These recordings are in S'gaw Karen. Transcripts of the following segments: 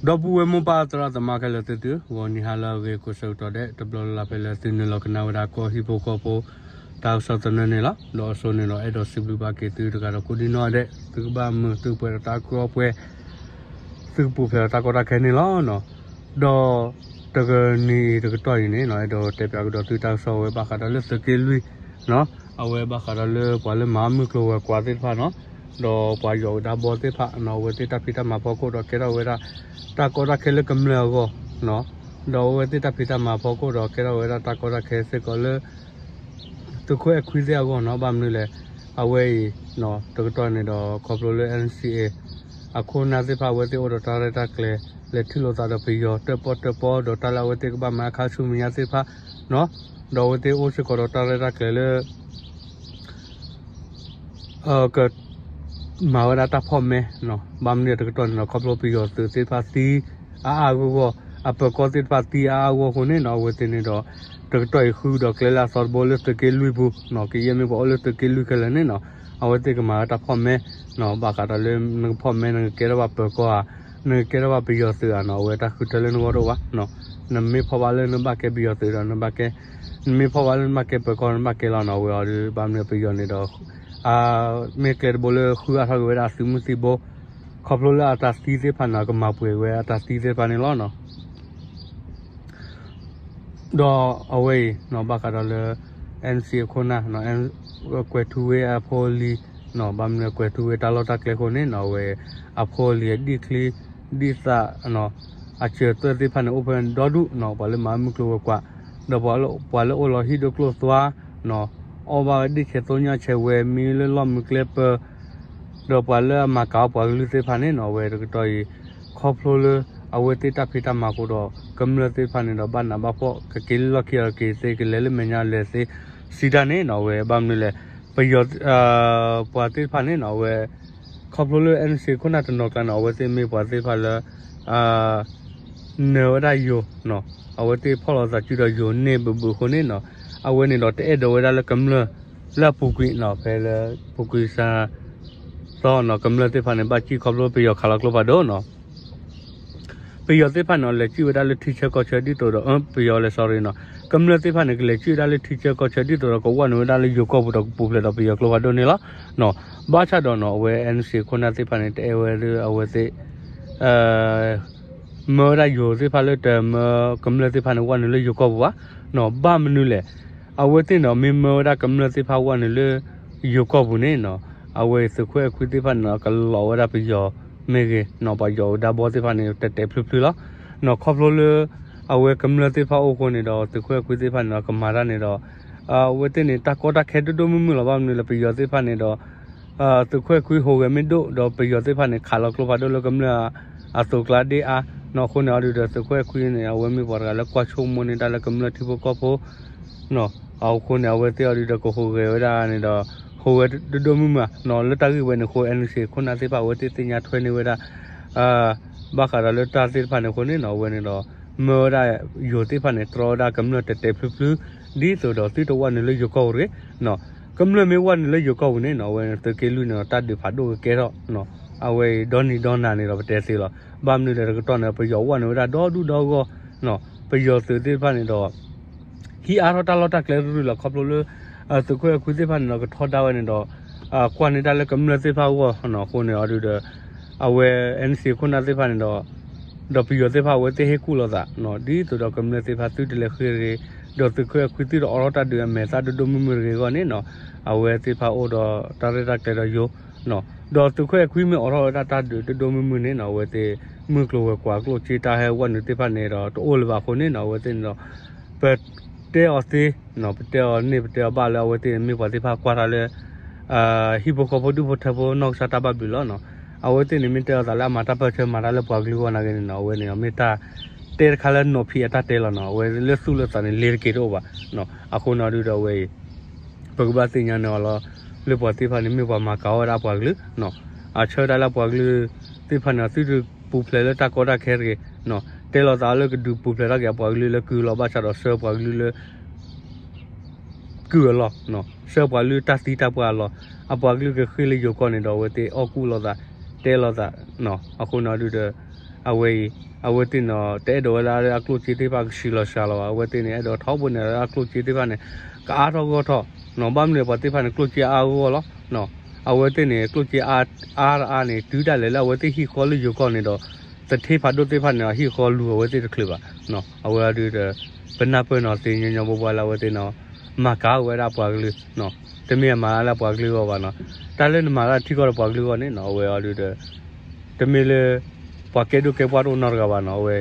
ဒီပုၢ်ဝဲၢ်မိၢ်ပၢ်သရၣ်သမါခဲလၢာ်သ့ၣ်သုဧၢ, ဂီၤနံၤဟါလၢအဂ့ၤကိးဆၢကတီၢ်ဒဲး တဘျီလၢ်လၢ်ဖဲလၢသုနုာ်လီၤကနၣ်ဝဲဒၣ်ကီၢ်ဟံၣ်ဖိဃီဖိ တၢ်ကစီၣ်သနၢၣ်န့ၣ်လီၤ. ဒီးအစိန့ၣ်ဒီး အဲၣ်ဒိးစံးဘျုးဘၣ်က့ၤသုတဂၤဒီးကိးဒံနီၣ်ဒဲး သုကဘၣ်မုာ်သုကပှဲၤဒီးတၢ်ကီတၢ်ခဲ သုကပူၤဖျဲးဒီးတၢ်ကီတၢ်ခဲန့ၣ်လီၤ. ဒီးတဂီၤနံၤအံၤတကတီၢ်အံၤန့ၣ် အဲၣ်ဒိးတဲပၠးကဒီးသုတၢ်ကစီၣ်ဝဲဘၣ်ဃးဒီးလၢသုးက့လွံၢ် အဝဲဘၣ်ဃးဒီးလၢပှၤလၢမၤမုၢ်ကျိၤဝဲၤကွာ်သ့ၣ်တဖၣ်နီၤ, ဒီးပှၤယီၤအဒါဘီသ့ၣ်တဖၣ်နီၤ, အဝဲသ့ၣ်တၢ်ဖံးတၢ်မၤဖီခိၣ်ဒီးကဲထီၣ်ဝဲဒၣ် တၢ်ကီတၢ်ခဲလၢကမျၢၢ်အဂီၢ်, ဒီးအဝဲသ့ၣ်တၢ်ဖံးတၢ်မၤဖီခိၣ်ဒီးကဲထီၣ်ဝဲဒၣ်တၢ်ကီတၢ်ခဲစ့ၢ်ကီးလၢ သုးခိၣ်အဲၣ်ခွံသ့ၣ်အဂီၢ်နီၤ. ဘၣ်မနုၤလဲၣ်, အဝဲအံၤ တကတီၢ်န့ၣ်ဒီးခီဖျိလၢ NCA အခိၣ်နၢ်သ့ၣ်တဖၣ် အဝဲသ့ၣ်အိၣ်ဒီးတၢ်ရဲၣ်တၢ်ကျဲၤ လဲၤထံၣ်လိာ်သးဒီးပယီၤတၢၣ်ပီၣ်တၢၣ်ပီ ဒီးတၢ်လၢအဝဲသ့ၣ်ကဘၣ်မၤအခါဆူမဲာ်ညါသ့ၣ်တဖၣ်နီၤ, ဒီးအဝဲသ့ၣ်အိၣ်စ့ၢ်ကီးဒီးတၢ်ရဲၣ်တၢ်ကျဲၤလၢ က မၤဝဲဒၣ်တၢ်ဖီၣ်မဲနီၤ. ဘၣ်မနုၤတကတီၢ်န့ၣ်ဒီး ခီဖျိပယီၤသုးသ့ၣ်တဖၣ်သံအါအါဂီၢ်ဂီၢ်, အပၢၤကီၢ်သ့ၣ်တဖၣ်သံအါအါဂီၢ်ဂီၢ်အဃိန့ၣ်နီၤ, အဝဲသ့ၣ်န့ၣ်ဒီး တကတီၢ်အံၤဃုဒီးကျဲလၢအသီတဘိလၢသုးက့လွံၢ်ပူၤနီၤ, ကယဲၢ်မ့ၢ်ပှၤအိၣ်လၢသုးက့လွံၢ်ခဲလၢာ်န့ၣ်နီၤ, အဝဲသ့ၣ်ကမၤဝဲတၢ်ဖီၣ်မဲနီၤ, ဘၣ်ဃးဒီးလၢနကဖီၣ်မဲ နကကဲထီၣ်ဘၣ်ပၢၤကီၢ်ဧါ, နကကဲထီၣ်ဘၣ်ပယီၤသုးဧါနီၤ, အဝဲတၢ်ဃုထၢလၢနဂီၢ်တအိၣ်ဘၣ်နီၤ. နမ့ၢ်ဖီၣ်ဘၣ်လၢနဘၣ်ကဲပယီၤသုးဒီး နဘၣ်ကဲ, နမ့ၢ်ဖီၣ်ဘၣ်လၢနဘၣ်ကဲပၢၤကီၢ် နဘၣ်ကဲလီၤနီၤ. အဝဲအီၤဒီး ဘၣ်မနုၤပယီၤန့ၣ်ဒီး မ့ၢ်ကျဲတဘိလၢဃုအါထီၣ်က့ၤဝဲဒၣ်အသုးမုၢ်သံၣ်ဘိ, ခီဖျိလၢအတၢ်သံသ့ၣ်တဖၣ်န့ၣ် ကမၤပှဲၤဝဲအတၢ်သံသ့ၣ်တဖၣ်န့ၣ်လီၤနီၤ. ဒီးအဝဲအံၤ ဘၣ်ဃးဒီးလၢ NCA အခိၣ်နၢ် ကွဲၤထူဝ့အဖိအလံၤ, ဘၣ်မနုၤကွဲၤထူဝ့တၢ်လီၢ်တၢ်ကျဲအဃိန့ၣ်နီၤ, အဝဲအဖိအလံၤအဒံၣ်ချံ ဒံၣ်သၣ် အစၢၤသွဲၣ်သ့ၣ်တဖၣ်န့ၣ် အိၣ်ဖဲန့ၣ်ဒီဒူၣ်နီၤ, ပှၤလၢမၤမုၢ်ကျိၤဝဲၤကွာ်, ဒီးပှၤလၢအိၣ်လီၤဟံၣ်ဒိၣ်ကျိၣ်သွါနီၤ, အီၣ်ဘၣ်ဝဲဒၣ်ဆဲးသိညၣ်ဆဲးဝဲ မံလၢလီၢ်မုၢ်ကျဲပၢၤ, ဒီးပှၤလၢအမၤကၤအီၣ်ပှၤကလုာ်သ့ၣ်တဖၣ်န့ၣ်နီၤ, အဝဲတကတီၢ်အံၤ ခီဖျိလၢ အဝဲသ့ၣ်တၢ်ဖံးတၢ်မၤအဃိဒီး ကမျၢၢ်သ့ၣ်တဖၣ်န့ၣ်ဒီး ဘၣ်နးဘၣ်ဖှီၣ် ကက့ၤလၢလီၢ်ခံအီၤက့ၤသ့ ကလဲၤလၢမဲာ်ညါလဲၤသ့ စံးတၢ်န့ၣ်နီၤ, အဝဲဘၣ်မနုၤလဲၣ်, ပယီၤ ပှၤသ့ၣ်တဖၣ်န့ၣ်နီၤ, အဝဲ ခီဖျိလၢ NCA ခိၣ်နၢ်တနီၤကျါန့ၣ် အဝဲသ့ၣ်မ့ၢ်ပှၤသ့ၣ်တဖၣ်လၢ နၢၤဝဲဒၣ်ယိၤနီၤ, အဝဲသ့ၣ်ဖီၣ်လိာ်သးစုဒီးယိၤန့ၢ်ဘုးဘုးအဃိန့ၣ်နီၤ, အဝဲန့ၣ်ဒီးတအဲၣ်ဒိးဝဲဒၣ်လၢကမျၢၢ်လၢအပူၤကွံာ်နီၤ, ဖဲလၢပူၤကွံာ်စၢ်သီနီၤ, ကမျၢၢ်သ့ၣ်တဖၣ်န့ၣ် ဘၣ်စံၣ်ခီဖျိပယီၤခးလီၤကျိဖးဒိၣ်နီၤ. ပယီၤသ့ၣ်တဖၣ်န့ၣ် လဲၤစံၣ်ဝဲဒၣ်လၢထံဆၢကီၢ်ဆၢဒ်သိးဒီး ပယီၤလဲၤ sorry နီၤ, ကမျၢၢ်သ့ၣ်တဖၣ်န့ၣ် ကလဲၤစံၣ်ဝဲဒၣ်လၢထံဆၢကီၢ်ဆၢဒ်သိးဒီး ကဝဲနုာ်ဝဲဒၣ်လၢယိၤကီၢ်ပူၤဒီးကပူၤဖျဲးဒီးပယီၤကျိဖးဒိၣ်န့ၣ်လီၤ. ဘၣ်ဆၣ်ဒီးနီၤ အဝဲ NCA ခိၣ်နၢ်သ့ၣ်တဖၣ်န့ၣ် တအဲၣ်ဝဲဒၣ်အဝဲသ့ၣ် မၢဝဲဒၣ်ယိၤသ့ၣ်တဖၣ်လၢတမၢကမျၢၢ်သ့ၣ်တဖၣ်န့ၣ် ဝဲနုာ်လၢယိၤကီၢ်ပူၤဘၣ်နီၤ, ဘၣ်မနုၤလဲၣ်, အဝဲသ့ၣ်န့ၣ် မ့ၢ်မၢဝဲဒၣ်ကမျၢၢ်သ့ၣ်တဖၣ်ဝဲနုာ်လၢယိၤကီၢ်ပူၤန့ၣ်နီၤ, အဝဲသုးခိၣ်အဲၣ်ခွံသ့ၣ်တဖၣ်န့ၣ် ကလီၤဝဲဒၣ်ပယီၤမ့ၢ်ဂ့ၤနီၤ, ပယီၤအဒါဘီသ့ၣ်တဖၣ်န့ၣ် တဲာ်တဲာ်ဖျုးဖျုးလီၤနီၤ, ခီဖျိလၢ အဝဲကမျၢၢ်သ့ၣ်တဖၣ်အိၣ်အဃိန့ၣ်ဒီး သုးခိၣ်အဲၣ်ခွံသ့ၣ်တဖၣ်န့ၣ်ဒီး ကမၤတၢ်န့ၣ်ဒီး အဝဲသ့ၣ်န့ၣ် တၢ်ကီတၢ်ခဲဒိၣ်ဒိၣ်မုၢ်မုၢ်လီၤ, ဘၣ်မနုၤလဲၣ် ပယီၤသ့ၣ်တဖၣ်န့ၣ်ဒီး သုးခိၣ်အဲၣ်ခွံဟူးဂဲၤမ့ၢ်ဒိၣ်ဒီး ပယီၤသ့ၣ်တဖၣ်န့ၣ် ခးလီၤကျိဖးဒိၣ်လၢကမျၢၢ်အသိးကျါဒ်အါနီၤ, အဃိန့ၣ်အီၤဒုးဒီး သုးခိၣ်အဲၣ်ခွံန့ၣ် အဝဲမ့ၢ်ပှၤတဂၤလၢကွၢ်ဆိကမိၣ်န့ၢ်တၢ်လၢကမျၢၢ်ထံဖိကီၢ်ဖိ အဃိန့ၣ် အဝဲသ့ၣ်အီၤဒုးဒီးကဟူးဂဲၤဝဲဒၣ်န့ၣ်ဒီး ဟူးဂဲၤဒိၣ်ဒိၣ်မုၢ်မုၢ်ဧါနီၤ, လၢတၢ်ဂ့ၢ်ဝဲန့ၣ်အဃိ NCA ခိၣ်နၢ်သ့ၣ်တဖၣ် အဝဲသ့ၣ်သ့ၣ်ညါထွဲန့ၢ်ဝဲဒၣ် ဘၣ်ဃးဒီးလၢတၢ်သ့ၣ်တဖၣ်န့ၣ်အဃိန့ၣ်နီၤ, အဝဲန့ၣ်ဒီး မၢဝဲဒၣ်ယိၤသ့ၣ်တဖၣ်န့ၣ် တြီဝဲဒၣ်ကမျၢၢ်တဲာ်တဲာ်ဖျုးဖျုး ဒ်သိးဒီးသုတဝဲနုာ်လၢယိၤကီၢ်ပူၤတဂ့ၤနီၤ, ကမျၢၢ်မ့ၢ်ဝဲနုာ်လၢယိၤကီၢ်ပူၤန့ၣ်နီၤ, အဝဲန့ၣ်သုးက့လွံၢ်န့ၣ်ဒီး တၢ်ဒုးဖးဒိၣ်ကကဲထီၣ်နီၤ, အဝဲအံၤဒီနံၤဒီနၤန့ၣ်ဒီး ပတဲသ့လီၤ, ဘၣ်မနုၤလဲၣ်တကတီၢ်န့ၣ် ပယီၤဝဲနုာ်ဝဲဒၣ်ဒီဒူၣ်ဒီဂီၢ်နီၤ, ပယီၤသုးသ့ၣ်တဖၣ်န့ၣ်ဒီး ဟံးအါထီၣ်တၢ်လီၢ်တၢ်ကျဲတရုၢ်လီၤ, ခီဖျိလၢ သုးခိၣ်အဲၣ်ခွံသ့ၣ်တဖၣ်န့ၣ်ဒီး ကထီဒါဝဲန့ၣ်ဒီး ကွၢ်န့ၢ်တၢ်လၢကမျၢၢ်သ့ၣ်တဖၣ်အဂီၢ်နီၤ, အဃိန့ၣ်အီၤဒုးဒီး အဝဲ NCA ခိၣ်နၢ်သ့ၣ်တဖၣ်န့ၣ်ဒီး ဒီးပယီၤသ့ၣ်တဖၣ်အဝဲသ့ၣ်ဟ့ၣ်ကူၣ်လိာ်သးနီၤ, ဒ်သိးဒီးကမျၢၢ်သ့ၣ်တဖၣ်သုတလဲၤဃ့ၢ်တဂ့ၤ, ဒီးသုးခိၣ်အဲၣ်ခွံသုတအိးထီၣ်တၢ်ဒုးအမဲာ်သၣ်ဒိၣ်ဒိၣ်မုၢ်မုၢ်တဂ့ၤအဂီၢ်န့ၣ်နီၤ, အဝဲသ့ၣ်တဖၣ်အိၣ်ဒီးတၢ်ရဲၣ်တၢ်ကျဲၤဒီးယိၤနီၤ, ဒီးသုးခိၣ်အဲၣ်ခွံမ့ၢ်အိးထီၣ်ဝဲဒၣ်တၢ်ဒုးဒိၣ်ဒိၣ်မုၢ်မုၢ်န့ၣ်နီၤ, အဝဲသ့ၣ်မုၢ်ကျိၤဝဲၤကွာ်ကျိၣ်စ့တၢ်ဟဲဝဲနုာ်သ့ၣ်တဖၣ်န့ၣ်ဒီး တအိၣ်လၢၤဘၣ်အဃိန့ၣ်နီၤ, အဝဲသ့ၣ်န့ၣ်ဒီး ပတဲအီၤသ့နီၤ, ပတဲအီၤန့ၢ်ပတဲအီၤဘၣ်လၢအဝဲသ့ၣ်န့ၣ်မ့ၢ်ပှၤသ့ၣ်တဖၣ်ကွၢ်တၢ်လၢ ဟံၣ်ဖိဃီဖိဒူၣ်ဖိထၢဖိနီၢ်ကစၢ်တၢ်ဘၣ်ဘျုးလီၤနီၤ, အဝဲသ့ၣ်န့ၣ်မ့ၢ်တဲအီၤသးလၢအမၤတၢ်ပၢၢ်ဆၢမၤတၢ်လၢပှၤကလုာ်အဂီၢ်နာ်က့န့ၣ်နီၤ, အဝဲန့ၣ်မ့ၢ်တၢ်တဲတခါလၢနီၢ်ဖံးအတၢ်တဲလီၤနီၤ, အဝဲလၢသူၣ်လၢသးန့ၣ် လ့ၤတက့ၤတအိၣ်ဘၣ်နီၤ, အဃိန့ၣ်အီၤဒုးဒီးအဝဲအံၤ ပကဘၣ်သ့ၣ်ညါန့ၢ်အီၤလီၤ, လၢပှၤသ့ၣ်တဖၣ်န့ၣ်မ့ၢ်ပှၤမၤကၤအီၣ်ဝဲဒၣ်ပှၤကလုာ်နီၤ, အဆၢဒၣ်လၢပှၤကလုာ်သ့ၣ်တဖၣ်န့ၣ် သုတပူၤဖျဲးလၢတၢ်ကီတၢ်ခဲတဂ့ၤနီၤ, တဲလီၤသးလၢကဒုးပူၤဖျဲးထီၣ်က့ၤအပှၤကလုာ်လၢကုၢ်လီၤ, ဘၣ်ဆၣ်ဒီးဆှၢပှၤကလုာ်လၢ ကုၢ်အလီၢ်, ဆှၢပှၤကလုာ်တၢ်သံတၢ်ပှၢ်အလီၢ်, အပှၤကလုာ်ကဃ့ၢ်လၢယိၤကီၢ်န့ၣ်ဒီး အဝဲသ့ၣ်အီၣ်ကူၣ်လိာ်သး, တဲလိာ်သး, အဃိန့ၣ်အီၤဒုးဒီး အဝဲအံၤ အဝဲသ့ၣ်န့ၣ် တအဲၣ်ဒိးဝဲဒၣ်လၢအကျိၣ်စ့သ့ၣ်တဖၣ်ကဆံးလီၤစှၤလီၤဘၣ်. အဝဲသ့ၣ်န့ၣ် အဲၣ်ဒိးထီဘိန့ၣ်လၢအကျိၣ်စ့သ့ၣ်တဖၣ်န့ၣ် ကအါထီၣ်ဂီၢ်ထီၣ်နီၤ. ဘၣ်မနုၤပှၤသ့ၣ်တဖၣ်န့ၣ် ကျိၣ်စ့အါအါဂီၢ်ဂီၢ်လီၤ. အဝဲသ့ၣ်န့ၣ် ကျိၣ်စ့အါတအါန့ၣ် တုၤဒၣ်လဲာ်လၢအဝဲသ့ၣ်ဟံၣ်ဃီလၢယိၤကီၢ်န့ၣ်ဒီး သထ့ဖးဒိၣ်သ့ၣ်တဖၣ်န့ၣ် အဟံၣ်ဃီလူၤအဝဲသ့ၣ်တချုးဘၣ်. အဝဲအံၤဒုးဒီး ပနၢ်ပၢၢ်နီၤသ့ညီညီဘိဘိလၢအဝဲသ့ၣ်န့ၣ် မၤကၤဝဲဒၣ်ပှၤကလုာ် တမ့ၢ်အမၤတၢ်လၢပှၤကလုာ်အဂီၢ်ဘၣ်နီၤ. တၢ်လၢနမၤတၢ်ထံကီၢ်ဒီးပှၤကလုာ်အဂီၢ်န့ၣ်နီၤ အဝဲအံၤဒုးဒီး တမ့ၢ်လၢ ပှၤကဲဒိၣ်ကဲပှၢ်တအိၣ်နီတဂၤဘၣ်နီၤ. အဝဲ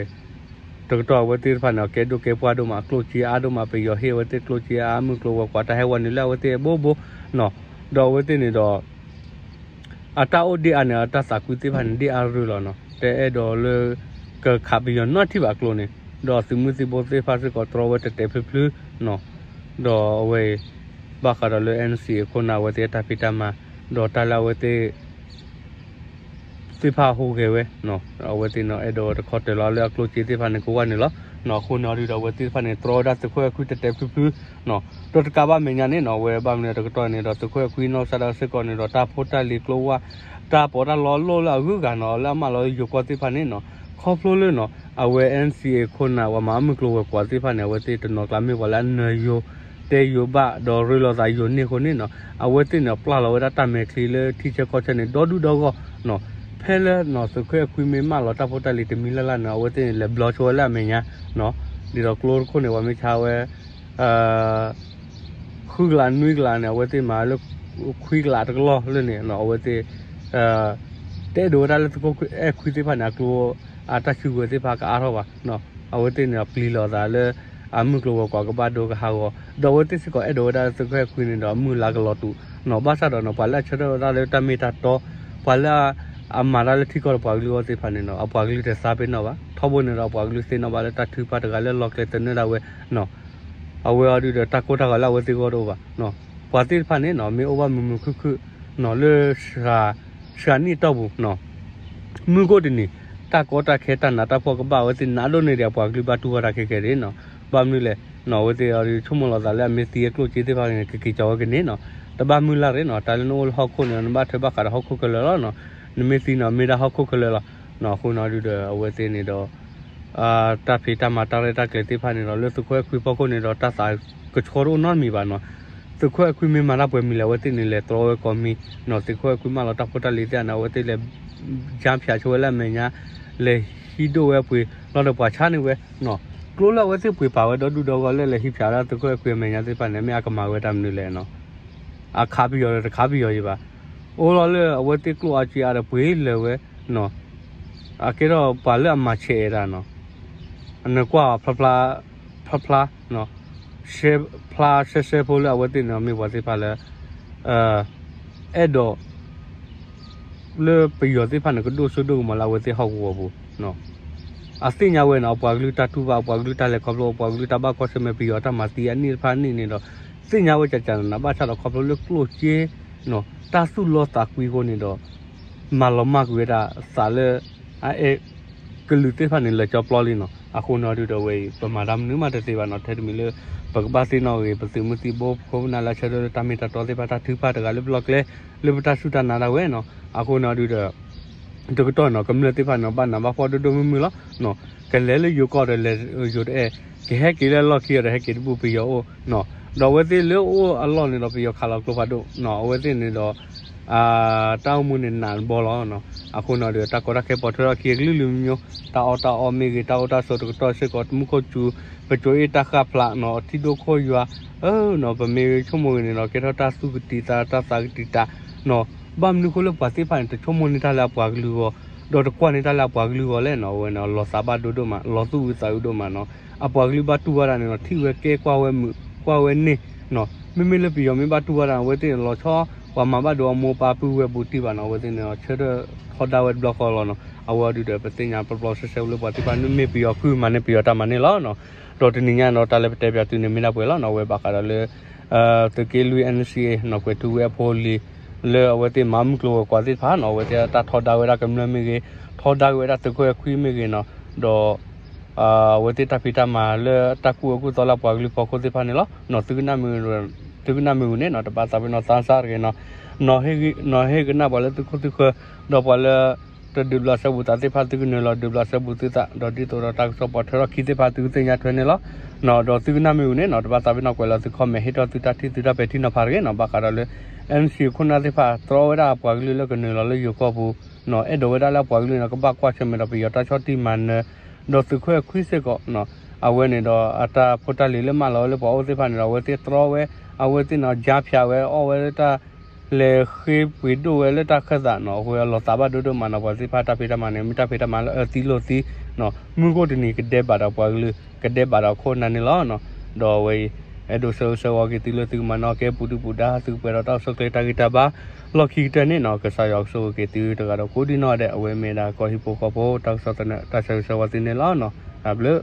တကတီၢ်အဝဲသ့ၣ်တဖၣ်န့ၣ် ကဲဒိၣ်ကဲပှၢ်ဒိၣ်မး ကျိၣ်စ့အါဒိၣ်မး ပယီၤဟ့ၣ်အဝဲသ့ၣ်ကျိၣ်စ့အါ မုၢ်ကျိၤဝဲၤကွာ် တၢ်ဟဲဝဲနုာ်လၢအဝဲသ့ၣ်ဘိဘိနီၤ. ဒီးအဝဲသ့ၣ်န့ၣ်ဒီး အတၢ်အိၣ်ဒ့ၣ်အါန့ၣ် အတၢ်သးကွံသ့ၣ်တဖၣ်န့ၣ် ဒ့ၣ်အါရၢလီၤနီၤ. တအဲၣ်ဒိးလၢ ကခးပယီၤနီတထံၣ်ဘၣ်အကျိၤန့ၣ် ဒီးသုးမုၢ်သံၣ်ဘိသ့ၣ်တဖၣ်စ့ၢ်ကီးတြီဝဲတဲာ်တဲာ်ဖျုးဖျုးနီၤ. ဒီးအဝဲအံၤ ဘၣ်ဃးဒီးလၢ NCA ခိၣ်နၢ်အဝဲသ့ၣ်အတၢ်ဖံးတၢ်မၤ ဒီးတၢ်လၢအဝဲသ့ၣ် သ့ၣ်တဖၣ်ဟူးဂဲၤဝဲနီၤ. အဝဲသ့ၣ်န့ၣ် အဲၣ်ဒိးတခီတၢၤလီၤလၢအကျိၣ်စ့သ့ၣ်တဖၣ်န့ၣ် ကဝဲန့ၣ်လီၤနီၤ. အဃိန့ၣ်အံၤဒုးဒီး အဝဲသ့ၣ်တဖၣ်န့ၣ် တြီဝဲဒၣ်သုးခိၣ်အဲၣ်ခွံတဲာ်တဲာ်ဖျုးဖျုးနီၤ. ဒီးတကးဘၣ်မဲာ်ညါန့ၣ်နီၤ အဝဲဘၣ်မနုၤတကတီၢ်န့ၣ်ဒီး သုးခိၣ်အဲၣ်ခွံနီၢ်ကစၢ်ဒၣ်စ့ၢ်ကီးန့ၣ်ဒီး တၢ်ဖိတၢ်လံၤကျိဝဲ တၢ်ပီးတၢ်လီလိၣ်လၢအဂုၤအဂၤနီၤ လၢအမၢလီၤယိၤကီၢ်သ့ၣ်တဖၣ်န့ၣ်နီၤ. ခီဖျိလၢနီၤ အဝဲ NCA ခိၣ်နၢ် ပှၤမၤအမုၢ်ကျိၤဝဲၤကွာ်သ့ၣ်တဖၣ်န့ၣ် အဝဲသ့ၣ်တနီၤကျါမ့ၢ်ပှၤလၢအနၢၤယိၤ တဲယိၤဘၣ် ဒီးရ့လိာ်သးယိၤန့ၢ်အဃိန့ၣ်နီၤ အဝဲသ့ၣ်န့ၣ် ပျၢ်လီၤဝဲဒၣ်တၢ်မဲာ်ချံလၢထံဆၢကီၢ်ဆၢန့ၣ် ဒီဒူၣ်ဒီဂီၢ်နီၤ. ဖဲလၢနီၤ သုးခိၣ်အဲၣ်ခွံမ့ၢ်မၢလီၤတၢ်ဖိတၢ်လံၤတမံၤလၢ်လၢ်န့ၣ် အဝဲသ့ၣ်န့ၣ် လဲၤဘျီဆိဝဲလၢအမဲာ်ညါနီၤ. ဒ်သိးကျိတခိၣ်န့ၣ် ပှၤမ့ၢ်ဆါဝဲ ဃုကလးနွံကလးန့ၣ် အဝဲသ့ၣ်မၤလၢ ခွံကလးတကလီၢ်လၢန့ၣ်နီၤ အဝဲသ့ၣ် တအဲၣ်ဒိးဝဲဒၣ်လၢသုးခိၣ်အဲၣ်ခွံသ့ၣ်တဖၣ်န့ၣ် အကျိ အတၢ်စုကဝဲၤသ့ၣ်တဖၣ်ကအါထီၣ်ဘၣ်နီၤ. အဝဲသ့ၣ်န့ၣ် ပျံၤလိာ်သးလၢ အမုၢ်ကျိၤဝဲၤကွာ်ကဘၣ်ဒိကဟးဂီၤ ဒီးအဝဲသ့ၣ်စ့ၢ်ကီးအဲၣ်ဒိးဝဲဒၣ်လၢသုးခိၣ်အဲၣ်ခွံန့ၣ်ဒီး အမုၢ်လၢ်ကလီၤတူာ်နီၤ. ဘၣ်ဆၣ်ဒီးနီၤ ပှၤလၢအဆၢထၢၣ်ဝဲဒၣ်လၢတၢ်မ့ၢ်တၢ်တီ ပှၤလၢအမၤတၢ်လၢထံကီၢ်ဒီးပှၤကလုာ်အဂီၢ်သ့ၣ်တဖၣ်န့ၣ်နီၤ အပှၤကလုာ်တသးပ့ၤနီၣ်ဘၣ်. ထီဘိန့ၣ်ဒီး အပှၤကလုာ်သ့ၣ်နီၣ်ဘၣ်လၢတၢ်ထုကဖၣ်တဂၤလၢလီၢ်ကျဲသနၢၣ်ဒၣ်ဝဲနီၤ. အဝဲအံၤဒုးဒီး တၢ်ကိၢ်တၢ်ဂီၤလၢအဝဲသ့ၣ်အဂီၢ်တအိၣ်ဘၣ်နီၤ. ပှၤသ့ၣ်တဖၣ်န့ၣ်နီၤ မ့ၢ်အိၣ်ဘၣ်မုာ်မုာ်ခုၣ်ခုၣ်နီၤ လၢ စှၤနံၣ်အတီၢ်ပူၤနီၤ မုၢ်ကိၣ်တနံၤ တၢ်ကီတၢ်ခဲတၢ်နးတၢ်ဖှီၣ်ကဘၣ်အဝဲသ့ၣ်နးဒိၣ်န့ၢ်ဒံး အပှၤကလုာ်ဘၣ်တူၢ်ဘၣ်တၢ်ခဲကဲဒၣ်နီၤ. ဘၣ်မနုၤလဲၣ်နီၤ အဝဲသ့ၣ်အံၤဒုးဆိကမိၣ်လီၤသးလၢအမ့ၢ်သံအကျိၣ်စ့သ့ၣ်တဖၣ်န့ၣ် ကက့ၤကီၤဝဲကန့ၢ်နီၤ. တဘၣ်မုၢ်လၢ်ရ့ၣ်နီၤ တၢ်လၢနအိၣ်လၢဟီၣ်ခိၣ်န့ၣ် နဘၣ်ထွဲဘၣ်ဃးဒီးဟီၣ်ခိၣ်ခဲလၢာ်လီၤနီၤ. နမ့ၢ်သံနီၤ မ့ၢ်ဒၣ်ဟီၣ်ခိၣ်ခဲလၢာ်လီၤနီၤ. အဃိန့ၣ်အံၤဒုးဒီး အဝဲသ့ၣ်န့ၣ်ဒီး တၢ်ဖံးတၢ်မၤတၢ်ရဲၣ်တၢ်ကျဲၤသ့ၣ်တဖၣ်န့ၣ်ဒီး လၢသုးခိၣ်အဲၣ်ခွံဖီခိၣ်န့ၣ်ဒီး တၢ်သးကဆှီတအိၣ်နီတမံၤဘၣ်နီၤ. သုးခိၣ်အဲၣ်ခွံမ့ၢ်မၤတၢ်ပှဲၤမံၤလဲၣ် အဝဲသ့ၣ်န့ၣ်လဲၤတြီဝဲကိးမံၤနီၤ. သုးခိၣ်အဲၣ်ခွံမၢလီၤတၢ်ဖိတၢ်လံၤသ့ၣ်န့ၣ် အဝဲသ့ၣ်လဲၤ ကၠါဖၠးဆိဝဲလၢအမဲာ်ညါ လဲၤဟံးဒိၣ်ဝဲပှ့ၤလီၤဒီးပှၤဆါန့ၢ်ဝဲနီၤ. ကျိလၢအဝဲသ့ၣ်ပှ့ၤပာ်ဝဲဒီဒူၣ်ဒီဂီၢ်လၢ လဲၤဟံးဖၠးဝဲဒၣ်သုးခိၣ်အဲၣ်ခွံအမဲာ်ညါသ့ၣ်တဖၣ်န့ၣ် မ့ၢ်အကမၤဝဲတၢ်မနုၤလဲၣ်နီၤ. အခးပယီၤဒီးတခးပယီၤယံၤဘၣ်. အိၣ်လီၤလၢအဝဲသ့ၣ်ကျိၣ်အါစ့အါဒီးပှ့ၤလၢာ်ဝဲနီၤ. အကဲထီၣ်ပှၤလၢအမၤဆဲးအဲၣ်တၢ်နီၤ. နကွၢ်ဖျါဖျါ ဖျါဖျါနီၤ. ဖျါရှဲရှဲဖိလၢအဝဲသ့ၣ်န့ၣ် မ့ၢ်ပှၤသ့ၣ်တဖၣ်လၢ အဲၣ်ဒိး လၢပယီၤသ့ၣ်တဖၣ်န့ၣ် ကဒိၣ်စိဒိၣ်ကမီၤလၢအဝဲသ့ၣ်ဟီၣ်ကဝီၤပူၤနီၤ. အသ့ၣ်ညါဝဲနီၤ အပှၤကလုာ်တၢ်တူၢ်ဘၣ် အပှၤကလုာ်တၢ်လဲၤခီဖျိ အပှၤကလုာ်တၢ်ဘၣ်ကွၢ်ဆၢၣ်မဲာ် ပယီၤတၢ်မၤသံအနံၣ်တဖၣ်န့ၣ်န့ၣ်ဒီး သ့ၣ်ညါဝဲကကနၤ ဘၣ်ဆၣ်ဒီးခီဖျိလၢကျိၣ်စ့နီၤ တၢ်သူၣ်လီသးကွံအဃိန့ၣ်ဒီး မၤလီၤမၢ်ကွံာ်ဝဲဒၣ်သးလၢ အအဲၣ် ကလုာ်သ့ၣ်တဖၣ်န့ၣ် လၢာ်ကၠီပျီလံနီၤ. အဃိန့ၣ်အံၤဒုးဒီး အဝဲအံၤ ပမၤတၢ်မနုၤမးတသ့ဘၣ်နီၤ. ထဲတမံၤလၢ ပကဘၣ်သ့ၣ်နီၣ်ဂ့ၤ ပသုးမုၢ်သံၣ်ဘိ ပခိၣ်ပနၢ်လၢအဆၢထၢၣ်လၢတၢ်မ့ၢ်တၢ်တီသ့ၣ်တဖၣ် တၢ်ထုကဖၣ်တဂၤလၢပလီၢ်ကျဲ လၢပတၢ်စူၢ်တၢ်နာ်ဒၣ်ဝဲနီၤ. အဃိန့ၣ်အံၤဒုးဒီး တကတီၢ်နီၤ ကမျၢၢ်သ့ၣ်တဖၣ်န့ၣ် ဘၣ်နးဘၣ်ဖှီၣ်ဒိၣ်ဒိၣ်မုၢ်မုၢ်လီၤနီၤ. ကလဲၤလၢယိၤကီၢ်ဒီးလဲၤယိၤတအဲၣ်, ကဟဲက့ၤလၢလီၢ်ခံဒီးဟဲက့ၤတဘူၣ်ပယီၤအိၣ်နီၤ. ဒီးအဝဲသ့ၣ်လၢအိၣ်အလီၢ်န့ၣ်ဒီး ပယီၤခးလီၤကျိဖးဒိၣ်နီၤ. အဝဲသ့ၣ်န့ၣ်ဒီး တၢ်အိၣ်မူန့ၣ်နးတဘီလီၤနီၤ. အဃိန့ၣ်ဒီး တၢ်ကီတၢ်ခဲပိာ်ထွဲထီၣ်ခံအကလုာ်လုာ်မံၤမံၤ, တၢ်အီၣ်တၢ်အီမ့ၢ်ဂ့ၤ, တၢ်အိၣ်တၢ်ဆိးတကတီၢ်စ့ၢ်ကီး တမူခိၣ်စူၤ, ပစိၤအ့ၣ်တၢ်ဃၣ်ဖျးနီၤ, ထံဒိၣ်ခိၣ်ယွၤ, နီၤ ပမ့ၢ်ဆိကမိၣ်ဂ့ၤန့ၣ်ဒီး ကဲထီၣ်တၢ်သူၣ်ကတံာ်သး တၢ်သးကတံာ်တာ်နီၤ. ဘၣ်မနုၤအဃိလၢပှၤသ့ၣ်တဖၣ်န့ၣ် တဆိကမိၣ်န့ၢ်တၢ်လၢအပှၤကလုာ်အဂီၢ်, ဒီးတကွၢ်န့ၢ်တၢ်လၢအပှၤကလုာ်အဂီၢ်လဲၣ်နီၤ. အဝဲန့ၣ် လီၤသးဘၣ်ဒိဒိၣ်မး, လီၤသူၣ်အုးသးအုးဒိၣ်မးနီၤ. အပှၤကလုာ်ဘၣ်တူၢ်ဝဲဒၣ်န့ၣ်နီၤ ထံၣ်ဝဲကဲကွၢ်ဝဲမုာ် ကွၢ်ဝဲန့ၢ်နီၤ. မ့မ့ၢ်လၢပယီၤမ့ၢ်ဘၣ်တူၢ်ဝဲဒၣ်န့ၣ် အဝဲသ့ၣ်န့ၣ် လီၤဆီ ပှၤမၤဘၣ်ဒိအမိၢ်ပၢ်ပုၢ်ဝဲၢ်ဘူးတံၢ်ဘၣ်နီၤ. အဝဲသ့ၣ်န့ၣ် ဆၢထၢၣ်ထီဒါဝဲတဘျီဃီလီၤနီၤ. အဝဲအံၤဒုးဒီး ပသ့ၣ်ညါပျီပျီဆှဲဆှဲလၢပှၤသ့ၣ်တဖၣ် မ့မ့ၢ်ပယီၤဃုမၤန့ၢ်ပယီၤတၢ်မၤန့ၢ်လီၤနီၤ. ဒီးတနံၤညါနီၤ တၢ်လၢပတဲပၠးသုန့ၣ်မ့ၢ်ဒၣ်ပှဲၤလီၤနီၤ. အဝဲဘၣ်ဃးဒီးလၢ သုးက့လွံၢ် NCA နီၤ ကွဲးထူဝ့အဖိအလံၤ လၢအဝဲသ့ၣ်မၤမုၢ်ကျိၤဝဲၤကွာ်သ့ၣ်တဖၣ်နီၤ. အဝဲသ့ၣ်တၢ်ထီဒါဝဲဒၣ်ကမျၢၢ်မ့ၢ်ဂ့ၤ, ထီဒါက့ၤဝဲဒၣ်သုးခိၣ်အဲၣ်ခွံမ့ၢ်ဂ့ၤနီၤ. ဒီး အဝဲသ့ၣ်တၢ်ဖံးတၢ်မၤလၢတၢ်ကူၣ်အၢကူၣ်သီလၢအပှၤကလုာ်ဖီခိၣ်သ့ၣ်တဖၣ်န့ၣ်လီၤ. သုကနၣ်မုာ်န့ၣ်နီၤ တဘၣ်သးပ့ၤနီၣ်သးစၢ်တဂ့ၤနီၤ. နီၤဟ့ၣ်ကနၣ်ပှၤလၢသုခိၣ်သုဃၢၤ ဒီးပှၤလၢ ဒီးဒုးဘျးစဲဘူးသးသ့ၣ်တဖၣ် သုကနုာ်လီၤဒုးဘျးစဲဘူးသုသး ဒီးဒ်သိးဒီးတၢ်ကစီၣ်ပိာ်ထွဲထီၣ်ခံသ့ၣ်တဖၣ် သုကသ့ၣ်ညါထွဲန့ၣ်လီၤ. ဒီးသုကနၣ်မ့ၢ်ဝံၤန့ၣ်နီၤ တဘၣ်သးပ့ၤနီၣ်ကွဲးလီၤသု comment ဟ့ၣ်ထီၣ်သုတၢ်ထံၣ်သုတၢ်ပဲာ်ထံနီၤဖးတဂ့ၤနီၤ. ဘၣ်ဃးဒီးလၢ NCA ခိၣ်နၢ်သ့ၣ်တဖၣ် တြီဝဲဒၣ်ပှၤကလုာ်လၢကနုာ်လီၤလၢယိၤကီၢ်ပူၤ အဲၣ်ဒိးဝဲဒၣ်လၢပှၤကလုာ်န့ၣ် ကဘၣ်ကွၢ်ဆၢၣ်မဲာ်ဒီးပယီၤတၢ်ဆီၣ်တံၢ်မၤနၢၤ ဒီးသုးခိၣ်အဲၣ်ခွံစ့ၢ်ကီး အဝဲန့ၣ်ဒီးအတၢ်ဖိတၢ်လံၤလၢမၢလီၤဝဲလၢပှၤအိၣ်သ့ၣ်တဖၣ်န့ၣ်ဒီး အဝဲသ့ၣ်တြီဝဲ အဝဲသ့ၣ်န့ၣ် ကြားဖြတ် ဝဲ အီၣ်ဝဲလၢတၢ် လဲၤဃ့ပှ့ၤဒိၣ်ဝဲလၢတၢ်ခၢၣ်သးနီၤ အဃိအလီၤသးဘၣ်ဒိဒိၣ်မးနီၤ ပှၤသ့ၣ်တဖၣ်တၢ်ဖံးတၢ်မၤန့ၣ် မ့ၢ်တၢ်ဖံးတၢ်မၤလၢအၢသံလိာ်သံ မုၢ်ဂီၢ်တနံၤကဒဲးဘၣ်ဒီးပှၤကလုာ် ကဒဲးဘၣ်ဒီးခိၣ်နၢ်န့ၣ်လီၤ. ဒီးအဝဲအံၤ အဲၣ်ဒိးဆၢဂ့ၤဆၢဝါက့ၤသုလၢသုကမၤနၢၤကဲပူၤဒုပူၤဒါ သုကပှဲၤဒီးတၢ်အိၣ်ဆူၣ်အိၣ်ချ့တၢ်ဂံၢ်တၢ်ဘါ လီၢ်ခံကတၢၢ်န့ၣ်နီၤ ကစၢ်ယွၤကဆိၣ်ဂ့ၤက့ၤသုတဂၤဒီးကိးဒံနီၢ်ဒဲး အဝဲမ့ၢ်ဒၣ်ကီၢ်ဟံၣ်ဖိဃီဖိ တၢ်ကစီၣ်သနၢၣ် တၢ်ဆၢဂ့ၤဆၢဝါသုန့ၣ်လီၤ. တၢ်ဘျုး